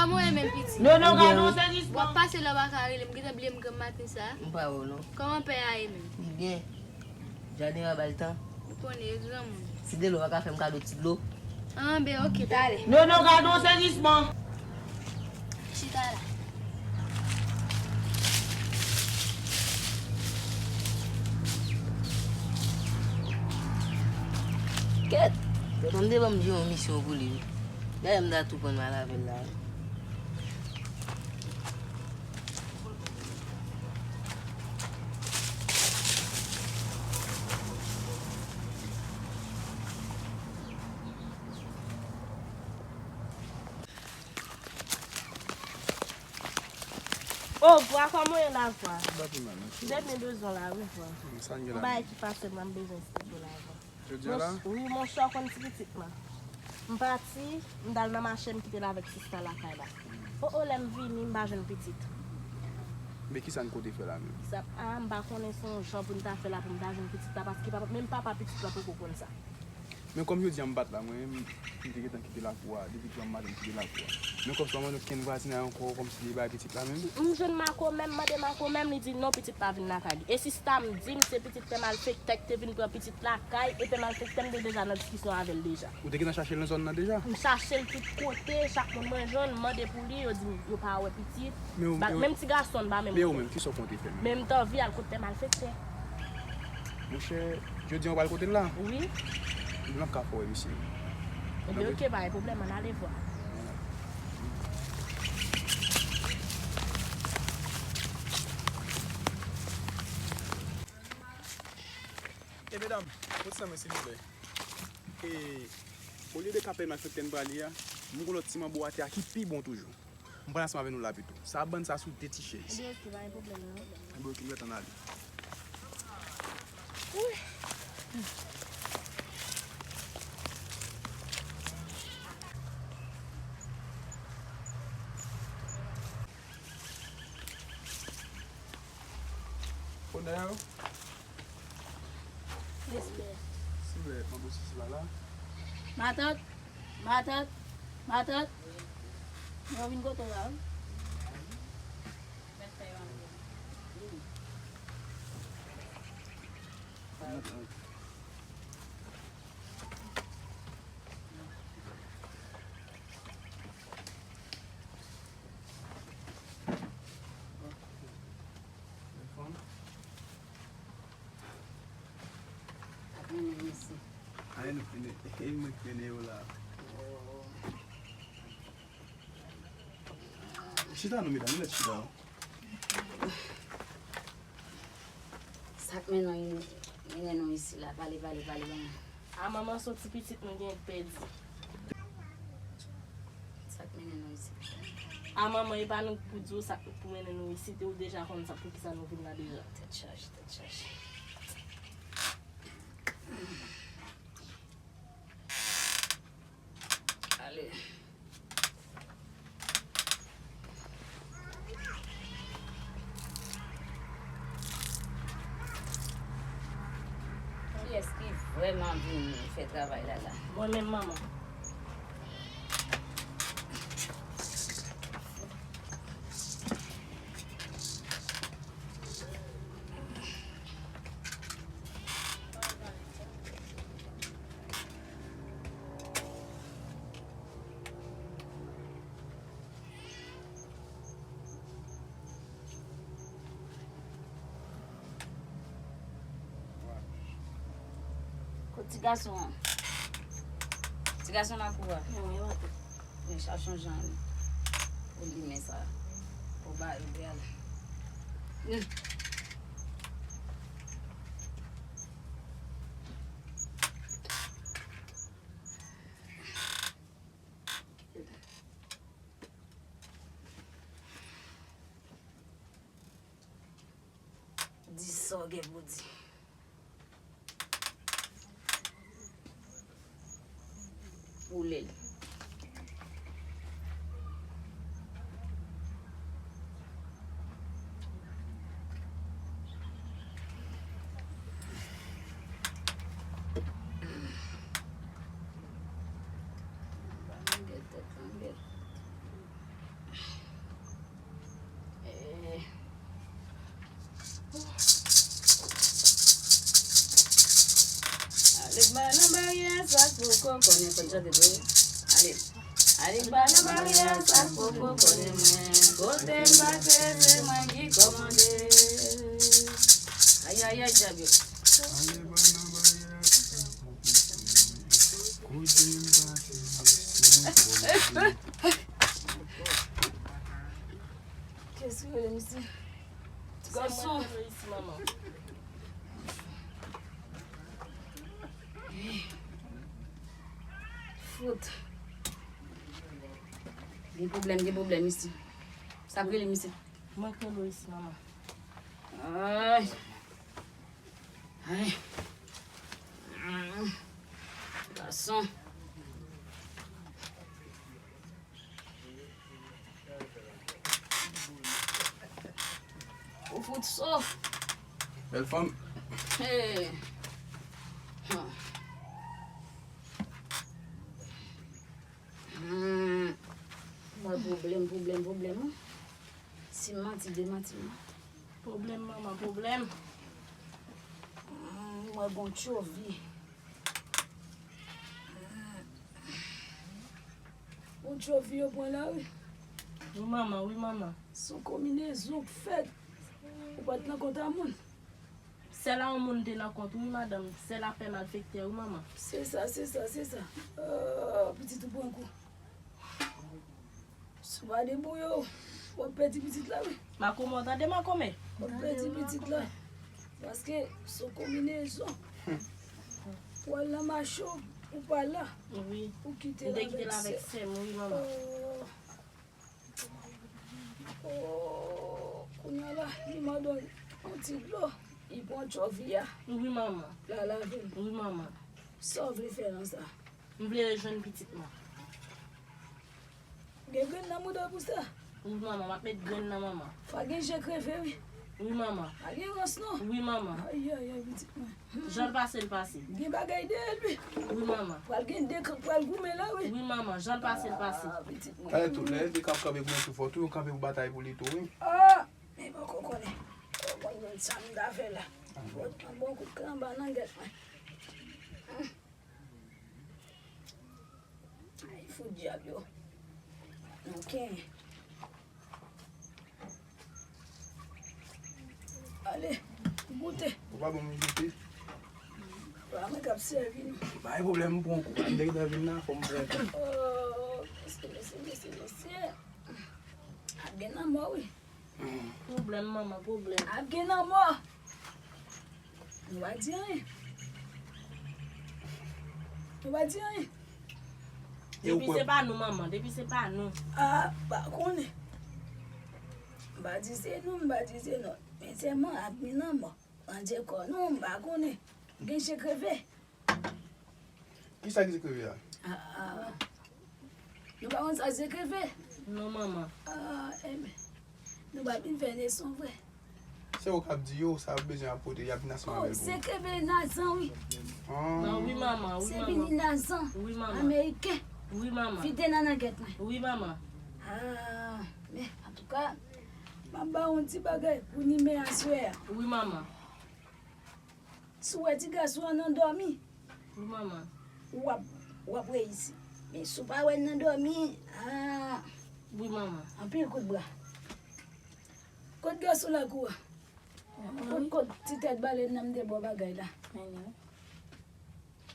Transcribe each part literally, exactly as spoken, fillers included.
Kòman w ye menm pitit? Nono, gade yon sezisman. W ap pase la w pa ka rele m, gentan bliye m granm maten sa. M pa wè w non. Kòman pè a ye menm? Li byen. Jaden an ba l tan. Ou konnen, e granmoun. Si delo pa ka fè m kado ti dlo. Anben, oke, talè. Nono, gade yon sezisman. Chita la. Kèt! Tonton m te ban m di yon misyon pou li wi. Dayè m ta tou pran mal avè l la wi. O, vwa, kòman w ye la, vwa? M pa pi mal non. M te byen bezwen w la wi, vwa. Sa n gen la? Yon bagay ki pase m nan, m bezwen eksplike w la, vwa. Jodi a la? Wi, monchè, w konn ti pitit mwen. M pati, m t al nan mache, m kite l avèk sista lakay la. O, o, lè m vini, m pa jwenn pitit. Men kisa n konte fè la menm? Sa, a, m pa konnen se yon jan pou n ta fè la pou m ta jwenn pitit la, paske papa, menm papa pitit la poko konn sa. Men kòm jodi a m pa t la, mwen menm, m te gentan kite lakou a, depi twa maten m kite lakou a. Men kòm sa mwen okenn vwazinay ankò, kòmsi li bay pitit la menm. M jwenn makomè, m mande makomè, li di non, pitit pa vin lakay li. E sista m di m se pitit pè malfektè k te vin pran pitit lakay, e pè malfektè m te deja nan diskisyon avè l deja. Ou te gentan chache l nan zòn nan deja? M chache l tout kote, chak moun mwen jwenn, m mande pou li, yo di m yo pa wè pitit. Men ou, men ou, menm ti gason, m pa menm wè. Men ou menm, kisa w konte fè menm? Men m t anvi al kot pè malfektè. Monchè, jodi a w pral kote l la? Wi. Ebyen, m ap ka fè w wè misye. Ebyen, oke, pa gen pwoblèm, ann ale vwa. E medam, pote sa mwen silvouplè. E olye de ka pè malfektè n prale a, m gon lòt ti manbo atè a ki pi bon toujou. M pral ansanm avè nou la pito. Sa bann sa sou de ti chèz. Ebyen, oke, pa gen pwoblèm non. Ebyen, oke, m gentan ale. Onè yo. Respè. Silvouplè, manbo sisi la la. Matant, matant, matant. Mwen vin kote w la wi. Ap mennen m isi. Ay, nou fini. E mwen k mennen yo la. Chita non, medam, nou mèt chita. Sa k mennen, mennen nou isi la? Pale, pale, pale ban mwen. A manman, se yon ti pitit nou gen pèdi. Sa k mennen nou isi? A manman, e pa nou k pou di w sa k pou mennen nou isi, te ou deja konn sa poukisa nou vin la deja. Tèt chaje, tèt chaje. Ale. Kiyès ki vrèman vin fè travay la la? Mwen menm, manman. Kot ti gason an? Ti gason lakou a? Men wi, w ap. Men chache yon jan pou limen sa. Pou ba yo bèl. Hmm. Di sa w gen pou di. Boule l. Langèt tèt, langèt. Poko konnen, fò n chante tou wi. Ale. Ale pa nan baryè sa, poko konnen mwen. Kote m pase, se mwen ki kòmande. Ayayay, dyab yo. Kiyès ki rele misye? Ti gason. Fout. Gen pwoblèm, gen pwoblèm isi. Sa k rele misye? Mwen k rele w isi, manman. Ay. Ay. Mm. Gason. Ou fout sof. Bèl fanm. Hey. Hmm. Mwen pwoblèm, pwoblèm, pwoblèm. Si m manti, demanti m. Pwoblèm, manman, pwoblèm. Hmm, mwen gon tchovi. Gon tchovi yo pran la wi. Wi, manman, wi, manman. Se yon konbinezon k fèt. Ou pa t nan kont a moun. Sèl a yon moun te nan kont, wi, madanm. Sèl a pè malfektè, wi, manman. Se sa, se sa, se sa. Oh, pitit ou pran kou. Si w pa debouye w, w ap pèdi pitit la, wi. Makomè, w tande, Makomè? W ap pèdi pitit la. Paske se yon konbinezon. Ou al nan mache w, ou pa la. Wi. Ou kite l avèk sè m, wi, manman. Oh. Oh, kounye a la, li mande w yon ti dlo. Li pran tchovi a. Wi, manman. L al lave l. Wi, manman. Sa w vle fè nan sa? M vle rejwenn pitit mwen. Gen grenn nan mouda pou sa? Wi, manman, m ap met grenn nan, manman. Fò gen je kreve, wi. Wi, manman. Pa gen rans, non. Wi, manman. Ayayay, pitit mwen. Jan l pase, l pase. Gen bagay dèyè l, wi. Wi, manman. Pral gen de k ap pral goumen la, wi. Wi, manman, jan l pase, l pase. Ah, pitit mwen. Talè tou, lè de k ap kanpe pou mwen tou, fò tou yo kanpe pou batay pou li tou, wi. Ah, men poko konnen. Poko konnen sa m ta fè la. Fò t pran bon kout kranba nan gèt mwen. Ay, fout dyab yo. Ok. Ale, goute. Ou pa ban mwen goute? Pa mwen k ap sèvi nou. Pa gen pwoblèm, m pran kou. M te gentan vin la, fò m pran kou. Oh, mesye, mesye, mesye, mesye. Ap gen lanmò, wi. Pwoblèm, manman, pwoblèm. Ap gen lanmò. Nou pa di anyen. Nou pa di anyen. Depi se pa nou, manman, depi se pa nou. Ah, pa konnen. M pa di se nou, m pa di se nou. Men sèlman ap gen lanmò. Pandye kò nou, m pa konnen. Gen je kreve. Kisa ki se kreve a? Ah, ah. Nou pa konn sa se kreve? Non, manman. Ah, enben. Nou pa vin fè leson vre. Se ou k ap di yo, sa yo bezwen ap pote, y ap vin ansanm avè l pou yo. Oh, se kreve Nazan, wi. Ah. Non, wi, manman, wi, manman. Se vini Nazan. Wi, manman. Ameriken. Wi, manman. Fide nan nangèt mwen. Wi, manman. Ah, men, antouka, m ap ba w yon ti bagay pou nimen aswè a. Wi, manman. Si w wè ti gason an nan dòmi, wi, manman, w ap, w ap reyisi. Men si w pa wè l nan dòmi, ah, wi, manman, anpil kout bra. Kot gason lakou a? Kot, kot ti tèt balèn nan m te ba w bagay la?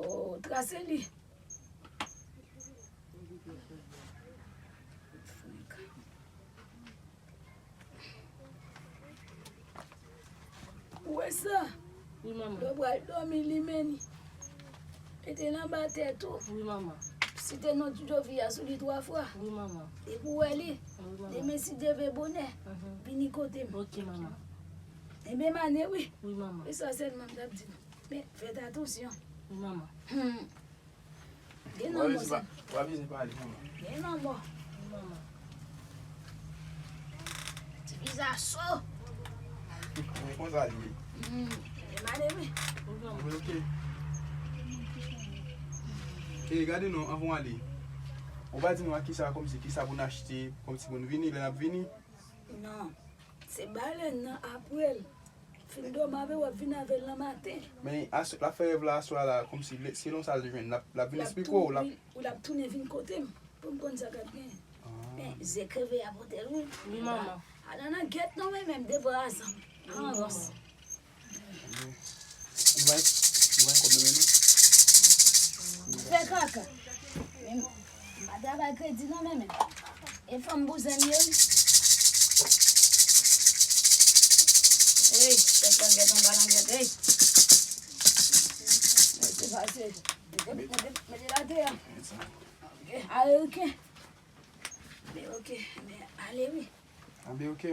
Oh, trase li. Ou wè sa? Wi, manman. Lè w pral dòmi, limen li. Mete l anba tè tou. Wi, manman. Site non Jovia sou li twa fwa. Wi, manman. Depi w wè li, wi, manman, demen si Dye vle bonè, mhm, vini kote m. Ok, manman. Enben, m ale, wi. Wi, manman. E sa sèlman m t ap di nou. Men, fèt atansyon. Wi, manman. Hmm. Gen lanmò, sè. W ap vini pale, manman. Gen lanmò. Manman. Ti vizaj cho. Men konsa l ye. Hmm. E male, wi. Wi, ok. E gade non, anvan w ale. Ou pa di nou ak kisa, kòmsi kisa pou n achte, kòmsi pou n vini, lè n ap vini? Non. Se balèn nan apre l. Fin dòmi avè w, w ap vin avè l nan maten. Men aswè, l ap fè rèv la aswè a la, kòmsi, selon sa l jwenn, l ap, l ap vin eksplike w, l ap. Wi, l ap tounen vin kote m, pou m konn sa k ap genyen. Men, zèk reveye a pote l, wi. Wi, manman. Ala nan gèt non, men menm, devan azan. An ròs. Nou bay, nou bay kòb nan men nou. Fè kaka. Men, m pa travay kredi non, men menm. E fanm bouzen m ye, wi. Ey, tèt langèt, anba langèt, ey. Mete, pase. Mete, mete, mete l atè a. Ok, ale, ok. Men ok, men ale, wi. Anbe ok.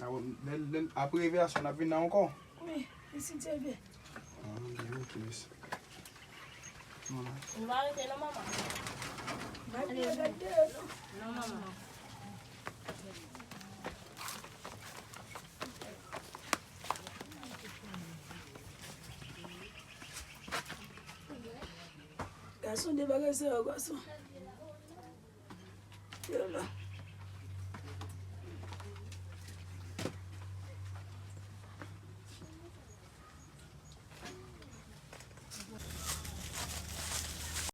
Lè, lè, apre reveyasyon, n ap vin la ankò? Wi, si Dye vle. Ah, byen, ok, mèsi. Nou la. Nou pa rete non, manman. N ap vin gade deyò, non? Non, manman. Gason, de bagay sa yo, gason. Yo la.